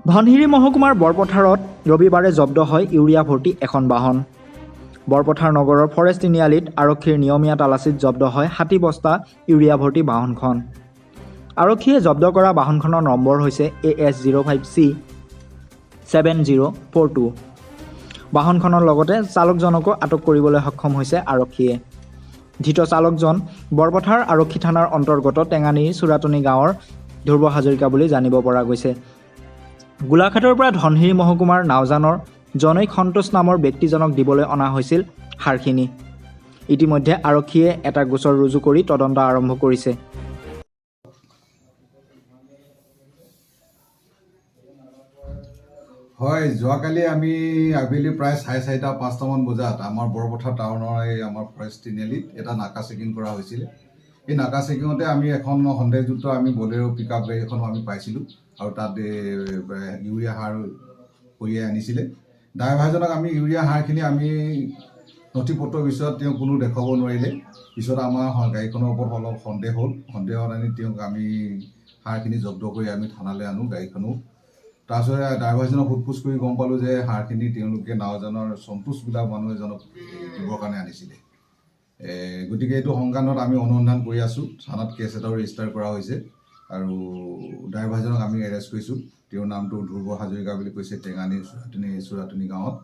ধনশিৰি মহকুমাৰ বৰপথাৰত ৰবিবাৰে জব্দ হয় ইউৰিয়া ভৰ্তি এখন বাহন। বৰপথাৰ নগৰৰ ফৰেষ্ট তিনিআলিত আৰক্ষীৰ নিয়মীয়া তালাচীত জব্দ হয় 60 বস্তা ইউৰিয়া ভৰ্তি বাহনখন। আৰক্ষীয়ে জব্দ কৰা বাহনখনৰ নম্বৰ হৈছে AS 05 C 7042। বাহনখনৰ লগতে চালকজনকো আটক কৰিবলৈ সক্ষম হৈছে আৰক্ষীয়ে। ধৃত চালকজন বৰপথাৰ আৰক্ষী থানাৰ অন্তৰ্গত টেঙানীৰ চূড়াটনি গাঁৱৰ ধ্ৰুৱ হাজৰিকা বুলি জানিব পৰা গৈছে। গোলাঘাটৰ পৰা ধনশিৰি মহকুমাৰ নাওজানৰ জনৈক সন্তোষ নামৰ ব্যক্তিজনক দিবলৈ অনা হৈছিল সাৰখিনি। ইতিমধ্যে আৰক্ষীয়ে এটা গোচৰ ৰুজু কৰি তদন্ত আৰম্ভ কৰিছে। হয়, যোৱাকালি আমি আবেলি প্ৰায় 4:30, 5টামান বজাত আমাৰ বৰপথাৰ টাউনৰ এই আমাৰ ফৰেষ্ট তিনিআলিত এটা নাকা চেকিং কৰা হৈছিলে। এই নাকা চেকিঙতে আমি এখন সন্দেহযুক্ত আমি বলেৰ' পিক আপ গাড়ী এখনো আমি পাইছিলোঁ আৰু তাত ইউৰিয়া সাৰ কঢ়িয়াই আনিছিলে। ড্ৰাইভাৰজনক আমি ইউৰিয়া সাৰখিনি আমি নথি পত্ৰৰ বিচৰাত তেওঁ কোনো দেখুৱাব নোৱাৰিলে। পিছত আমাৰ গাড়ীখনৰ ওপৰত অলপ সন্দেহ হ'ল। সন্দেহত আনি তেওঁক আমি সাৰখিনি জব্দ কৰি আমি থানালৈ আনো গাড়ীখনো। তাৰপিছত ড্ৰাইভাৰজনক সোধ পোছ কৰি গম পালোঁ যে সাৰখিনি তেওঁলোকে নাওজানৰ সন্তোষ বোলা মানুহ এজনক দিবৰ কাৰণে আনিছিলে। গতিকে এইটো সংক্ৰান্তত আমি অনুসন্ধান কৰি আছোঁ। থানাত কেছ এটাও ৰেজিষ্টাৰ কৰা হৈছে আৰু ড্ৰাইভাৰজনক আমি এৰেষ্ট কৰিছোঁ। তেওঁৰ নামটো ধ্ৰুৱ হাজৰিকা বুলি কৈছে, টেঙানী চূড়াটনি গাঁৱত।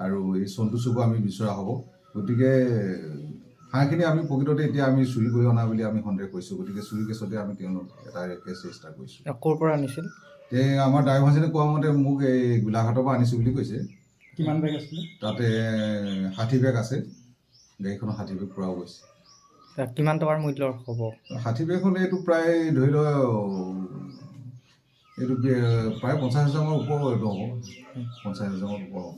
আৰু এই সন্তোষকো আমি বিচৰা হ'ব। গতিকে সাৰখিনি আমি প্ৰকৃততে এতিয়া আমি চুৰি কৰি অনা বুলি আমি সন্দেহ কৰিছোঁ। গতিকে চুৰি কেছতে আমি তেওঁলোক এটা কেছ ৰেজিষ্টাৰ কৰিছোঁ। ক'ৰ পৰা আনিছিল? তে আমাৰ ড্ৰাইভাৰজনে কোৱা মতে মোক এই গোলাঘাটৰ পৰা আনিছোঁ বুলি কৈছে। কিমান বেগ আছিলে? তাতে 60 বেগ আছে। গাড়ীখনত 60 বেগ পূৰাও গৈছে। কিমান টকাৰ মূল্যৰ হ'ব? 60 বেগ হ'লে এইটো প্ৰায় ধৰি লওক এইটো প্ৰায় 50 হাজাৰৰ ওপৰ এইটো হ'ব, 50 হাজাৰৰ ওপৰ হ'ব।